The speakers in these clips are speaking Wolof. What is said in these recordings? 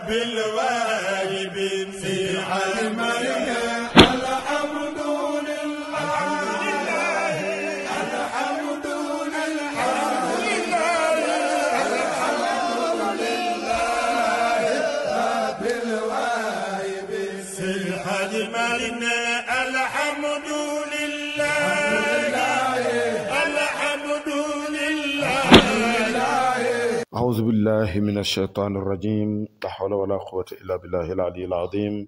بالواجب في المريم الحمد لله الحمد لله بالواجب في المريم الحمد أعوذ بالله من الشيطان الرجيم لا حول ولا قوة إلا بالله العلي العظيم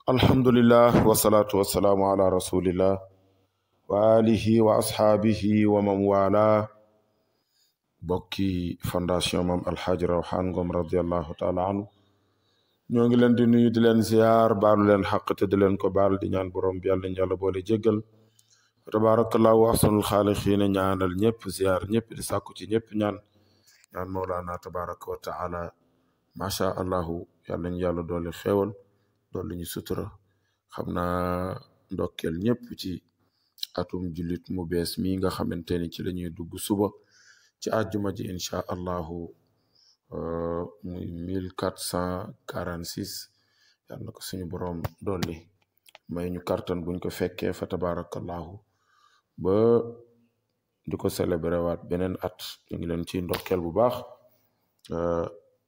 الحمد لله والصلاة والسلام على رسول الله وآله وأصحابه ومن والاه bokki fondation Mame Alhaji Rawhan Ngom radiyallahu taala anhu ñoo ngi leen di nuyu di leen ziar baalu leen xaq te di leen ko baal di ñaan borom bi yàlla ñu yàlla boole jéggal tabarakallahu ahsanul xaaliqiina ñaanal ñëpp ziar ñëpp di sàkku ci ñëpp ñaan Mawlana tabaraka wa taala macha allahu yàlla ñu yàlla doole xéewal doole ñu sutura xam naa ndokkeel ñëpp ci atum jullit mu bees mi nga xamante ni ci la ñuy dugg suba ci àjjuma ji incha allahu muy 1446 yàlla na ko suñu borom dolli may ñu kartan buñ ko fekkee fa tabarakallahu ba di ko célébré waat beneen at ñu ngi leen ci ndokkeel bu baax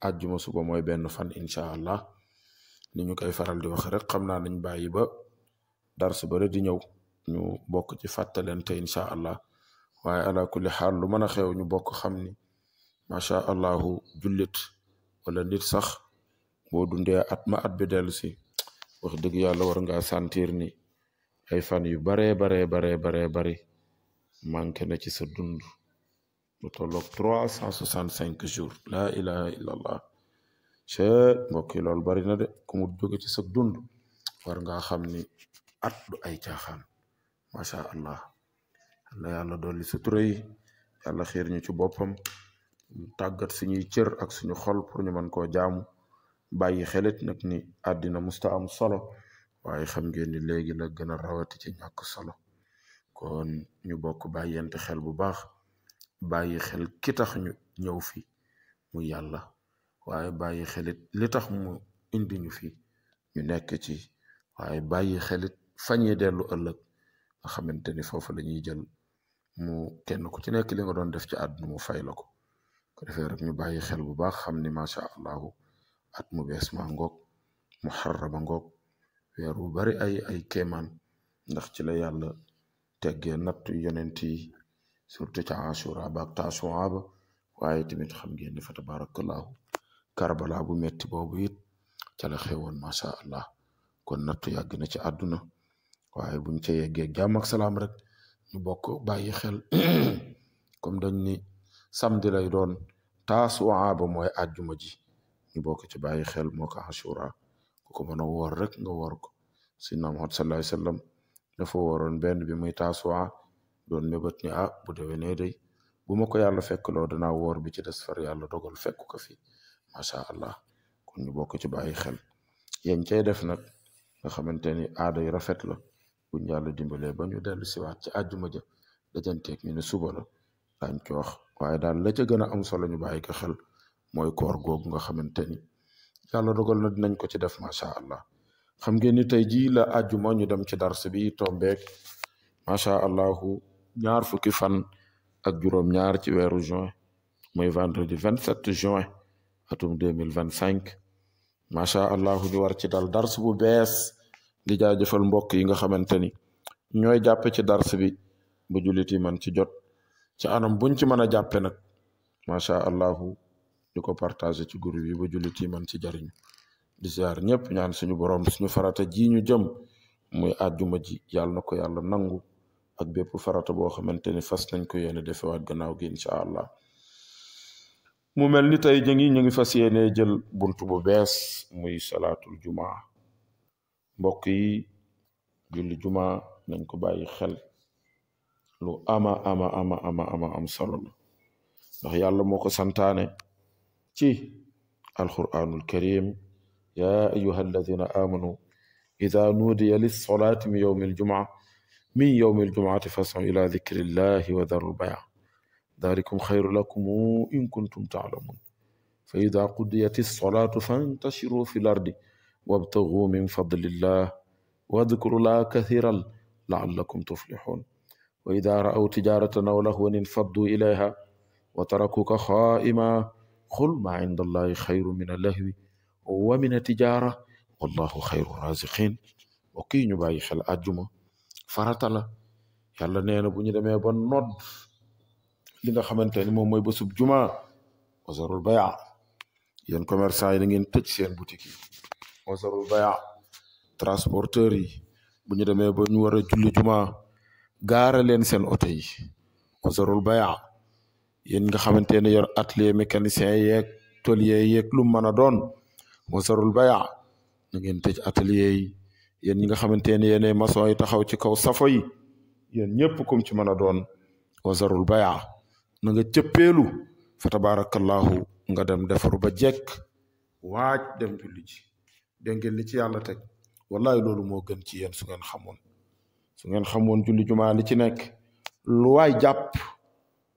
àjjuma suba mooy benn fan incha allah ni ñu koy faral di wax rek xam naa nañ bàyyi ba dars ba di ñëw ñu bokk ci fàttalente incha allah waaye ala kulli xaal lu mën a xew ñu bokk xam ni macha allahu jullit wala nit sax boo dundee at ma at bi dellu si wax dëgg yàlla war nga sentir ni ay fan yu baree bari manqué na ci sa dund lu tolloog 365 jours la ilaha illallah che mbokk yi loolu bari na de ku mu jóge ci sa dund war nga xam ni at du ay caaxaan macha allah yàlla dolli sutura yi yàlla xiir ñu ci boppam tàggat suñuy cër ak suñu xol pour ñu mën koo jaamu bàyyi xelit nag ni àddina musta am solo waaye xam ngeen ni léegi la gën a rawati ci ñàkk solo kon ñu bokk bàyyente xel bu baax bàyyi xel ki tax ñu ñëw fi mu yàlla waaye bàyyi xelit li tax mu indi ñu fi ñu nekk ci waaye bàyyi xelit fañee dellu ëllëg nga xamante ni foofu la ñuy jël mu kenn ku ci nekk li nga doon def ci àdduna mu fay la ko defee rek ñu bàyyi xel bu baax xam ni macha allahu at mu bees maa ngoog muharrama ngoog weer bu bari ay kéemaan ndax ci la yàlla teggee nattu yonent yi surtout ca Ashura ba ak Tasuwaa ba waaye tamit xam ngeen ni fa tabarakallahu Karbala bu metti boobu it ca la xewoon macha allah kon nattu yàgg na ci àdduna waaye buñ ca yeggee jàmm ak salaam rek ñu bokk bàyyi xel comme dañ ni samedi lay doon Tasuwaa ba mooy àjjuma ji ñu bokk ci bàyyi xel moo ko Ashura ku ko mën a woor rek nga woor ko Sayyidina Muhammad sallallahu alayhi wa sallam dafa waroon benn bi muy Tasuwaa doon mébét ni bu déwénee day bu ma ko yàlla fekk loo danaa woor bi ci des far yàlla dogal fekk ko fi macha allah kon ñu bokk ci bàyyi xel yéen cay def nag nga xamante ni aada yu rafet la buñ yàlla dimbalee ba ñu dellu siwaat ci àjjuma ja dajanteeg ñu ne suba la daañ ko wax waaye daal la ca gën a am solo ñu bàyyi ko xel mooy koor googu nga xamante ni yàlla dogal na dinañ ko ci def macha allah xam ngeen ni tey jii la àjjuma ñu dem ci dars bi tombeek macha allahu ñaar fukki fan ak juróom-ñaar ci weeru juin mooy vendredi 27 juin atum 2025 macha allahu ñu war ci dal dars bu bees di jaajëfal mbokk yi nga xamante ni ñooy jàppe ci dars bi ba jullit yi man ci jot ci anam buñ ci mën a jàppe nag macha allahu di ko partager ci groupe yi ba jullit yi man ci jariñu di ziar ñëpp ñaan suñu borom suñu farata ji ñu jëm muy àjjuma ji yàlla na ko yàlla nangu ak bépp farata boo xamante ni fas nañ ko yéene defewaat gannaaw gi incha allah mu mel ni tey ñu ngi fas yéene jël buntu bu bees muy salaatul jumaa mbokk yi julli jumaa nañ ko bàyyi xel lu ama am solo la ndax yàlla moo ko santaane ci alquranul karim ya ayuha alladina amanu ida nuudiya lissolaati min yowmi aljumaati fas'aw ila dikrillahi wa daru lbaya dalikum xayru lakum in kuntum taalamun fa ida qudiyati lsolatu fantashiru fi l ardi wabtagu min fadlillah wadkuru llaha kathiran laallakum tuflixun wa ida ra'aw tijaratan aw lahwan infaddu ilayha wa tarakuka xaa'ima qul ma inda allahi xayru min allahwi wa min atijara wallahu xayru raziqin mbokk yi ñu bàyyi xel àjjuma farata la yàlla nee na bu ñu demee ba nodd li nga xamante ni moom mooy bésub juma wasarul baya yéen commerçant yi da ngeen tëj seen boutique yi wasarul baya transporteurs yi bu ñu demee ba ñu war a julli juma gaara leen seen oto yi wasarul baya yéen nga xamante ne yor atelier mécanicien yeeg tôlier yeeg lu mën a doon wasarul baya na ngeen tëj atelier yi yéen ñi nga xamante ne yéene maçon yi taxaw ci kaw safo yi yéen ñëpp kum ci mën a doon wasarul baya na nga cëppeelu fa tabarakallahu nga dem defaru ba jekk waaj dem julli ji dégg ngeen li ci yàlla teg wallahi loolu moo gën ci yéen su ngeen xamoon julli jumaa li ci nekk lu waay jàpp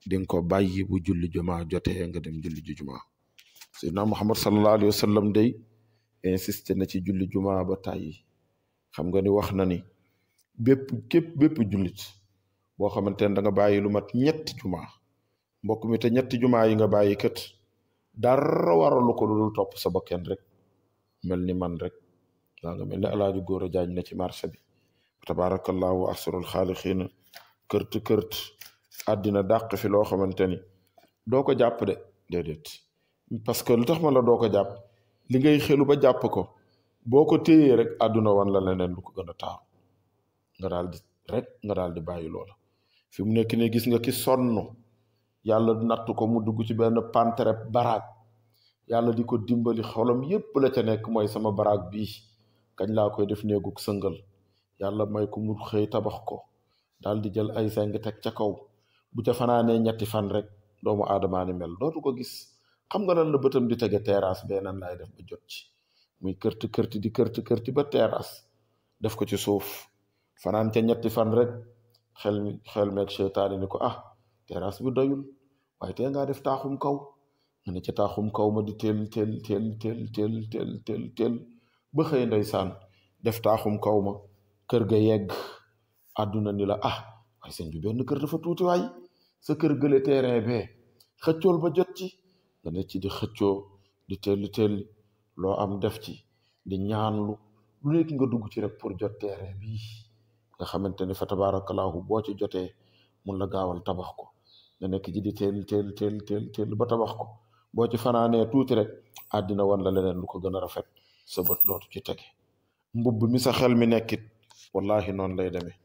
di nga ko bàyyi bu julli jumaa jotee nga dem julli ji jumaa Seydina Muhammad sallallahu alayhi wa sallam day insisté na ci julli jumaa ba tàyyi xam nga ni wax na ni bépp jullit boo xamante ne da nga bàyyi lu mat ñetti jumaa mbokk mi te ñetti jumaa yi nga bàyyi kat dara waralu ko lu dul topp sa bakkan rek mel ni man rek daa nga mel ni alaaju góor a jaañ na ci marché bi tabarakallahu ahsanul xaaliqiina kërт àddina dàq fi loo xamante ni doo ko jàpp de déedéet parce que lu tax ma la doo ko jàpp li ngay xelu ba jàpp ko boo ko téyee rek àdduna wan la leneen lu ko gën a taaru nga daal di bàyyi loola fi mu nekk ne gis nga ki sonn yàlla natt ko mu dugg ci benn pantere baraag yàlla di ko dimbali xolam yépp la ca nekk mooy sama baraag bii kañ laa koy def néegug sëngal yàlla may ko mu xëy tabax ko daal di jël ay seng teg ca kaw bu ca fanaanee ñetti fan rek doomu aadamaa ni mel dootu ko gis xam nga nan la bëtam di tege terrasse bee nan laay def ba jot ci muy kërti ba terrasse def ko ci suuf fanaan ca ñetti fan rek xel meeg seytaane ni ko terrasse bi doyul waaye tee ngaa def taaxum kaw nga ne ca taaxum kaw ma di teel ba xëy ndeysaan def taaxum kaw ma kër ga yegg àdduna ni la waaye sëñ bi benn kër dafa tuuti waay sa kër gële terrain bee xëccool ba jot ci nga ne ci di xëccoo di teel loo am def ci di ñaanlu lu nekk nga dugg ci rek pour jot terrain bii nga xamante ni fa tabarakallahu boo ci jotee mun la gaawal tabax ko nga nekk ci di teel ba tabax ko boo ci fanaanee tuuti rek àddina wan la leneen lu ko gën a rafet sa bët dootu ci tege mbubb mi sa xel mi nekkit wallahi noonu lay demee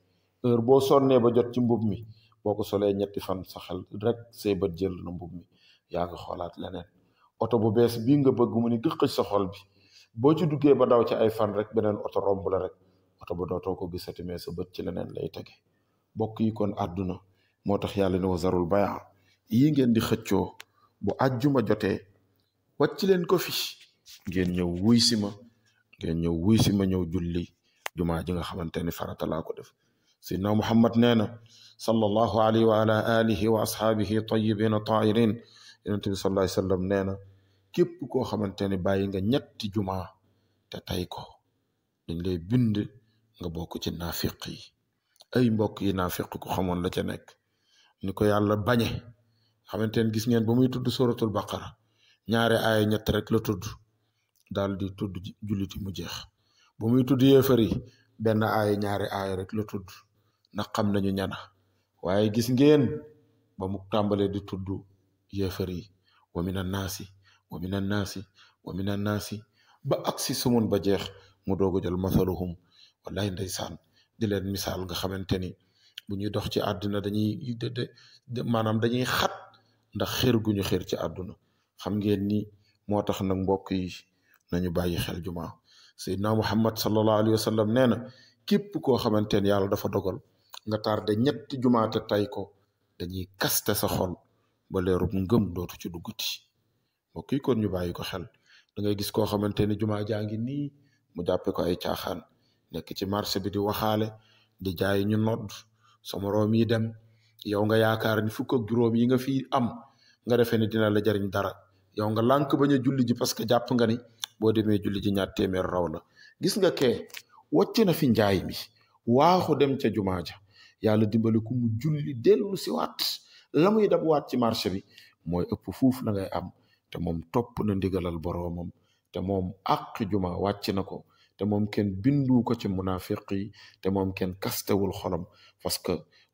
heure boo sonnee ba jot ci mbubb mi boo ko solee ñetti fan sa xel rek say bët jël na mbubb mi yaa nga xoolaat leneen oto bu bees bii nga bëgg mu ni gëqëj sa xol bi boo ci duggee ba daw ci ay fan rek beneen oto romb la rek oto ba dootoo ko gisati mais sa bët ci leneen lay tege bokk yi kon àdduna moo tax yàlla ne wasarul baya yi ngeen di xëccoo bu àjjuma jotee wàcc leen ko fi ngeen ñëw wuy si ma ñëw julli jumaa ji nga xamante ni farata laa ko def Seydina Muhammad nee na sallallahu alayhi wa ala alihi wa ashaabihi tayyibina tahirin yonent bi sallallahu alayhi wa sallam nee na képp koo xamante ni bàyyi nga ñetti jumaa te tay ko dañ lay bind nga bokk ci naafiq yi ay mbokk yi naafiq ko xamoon la ca nekk ni ko yàlla bañe xamante ne gis ngeen ba muy tudd suratul baqara ñaari aaya ñett rek la tudd daal di tudd julliti mu jeex ba muy tudd yéefar yi benn aaya ñaari aaya rek la tudd ndax xam nañu ñana waaye gis ngeen ba mu tàmbalee di tudd yéefar yi wa minan naasi ba agsi sumun ba jeex mu doog a jël masaluhum wallahi ndeysaan di leen misaal nga xamante ni bu ñuy dox ci àdduna maanaam dañuy xat ndax xër gu ñu xër ci àdduna xam ngeen ni moo tax nag mbokk yi nañu bàyyi xel jumaa Seydina Muhammad sallallahu alayhi wa sallam nee na képp koo xamante ni yàlla dafa dogal nga tardé ñetti jumaa te tay ko dañuy kaste sa xol ba leerub ngëm dootu ci duggati mbokk yi kon ñu bàyyi ko xel da ngay gis koo xamante ni jumaa jaa ngi nii mu jàppe ko ay caaxaan nekk ci marché bi di waxaale di jaay ñu nodd sa moroom yi dem yow nga yaakaar ni fukk ak juróom yi nga fi am nga defee ni dina la jariñ dara yow nga lànk bañ a julli ji parce que jàpp nga ni boo demee julli ji ñaar téeméer raw la gis nga kee wàcc na fi njaay mi waaxu dem ca jumaa ja yàlla dimbali ku mu julli dellu si waat la muy dab waat ci marché bi mooy ëpp fuuf la ngay am te moom topp na ndigalal boroomam te moom àq juma wàcc na ko te moom kenn bindu ko ci munafiq yi te moom kenn kastewul xolam parce que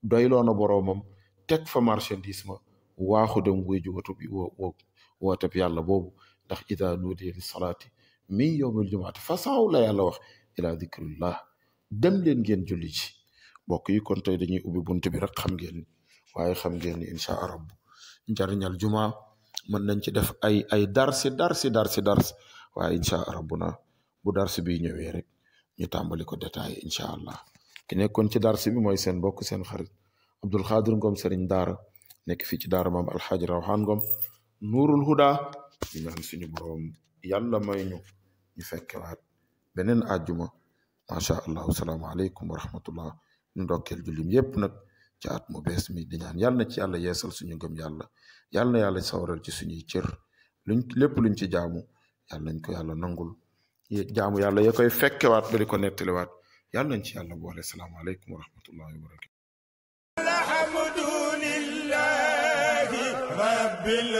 doyloo na boroomam teg fa marchandise ma waaxu dem wuy ji watu bi woote bi yàlla boobu ndax ida nuudiya li salaati min yowmil jumaati fasaw la yàlla wax ila dikrillah dem leen ngeen julli ci mbokk yi kon tey dañuy ubbi bunt bi rek xam ngeen ni waaye xam ngeen ni insha allah njariñal juma mën nañ ci def ay darsi waaye insha rabbuna bu darsi bi ñëwee rek ñu tàmbali ko détaillé insha allah ki nekkoon ci darsi bi mooy seen mbokk seen xarit Abdul Xaadir Ngom Sëriñ Daara nekk fii ci daara maam Alxaaji Rawxaan Ngom nuurul huda ñu ñaan suñu boroom yàlla may ñu fekkewaat beneen àjjuma macha allah salaamu aleykum wa rahmatullah ñu ndokkeel jullim yépp nag ci at mu bees mi di ñaan yàlla na ci yàlla yeesal suñu ngëm yàlla na yàlla sawaral ci suñuy cër lépp luñ ci jaamu yàlla nañ ko yàlla nangul jaamu yàlla ya koy fekkewaat ba di ko nettaliwaat yàlla nañ ci yàlla boole salaamu aleykum wa rahmatullahi wa barakatu alhamdulillahi rabbil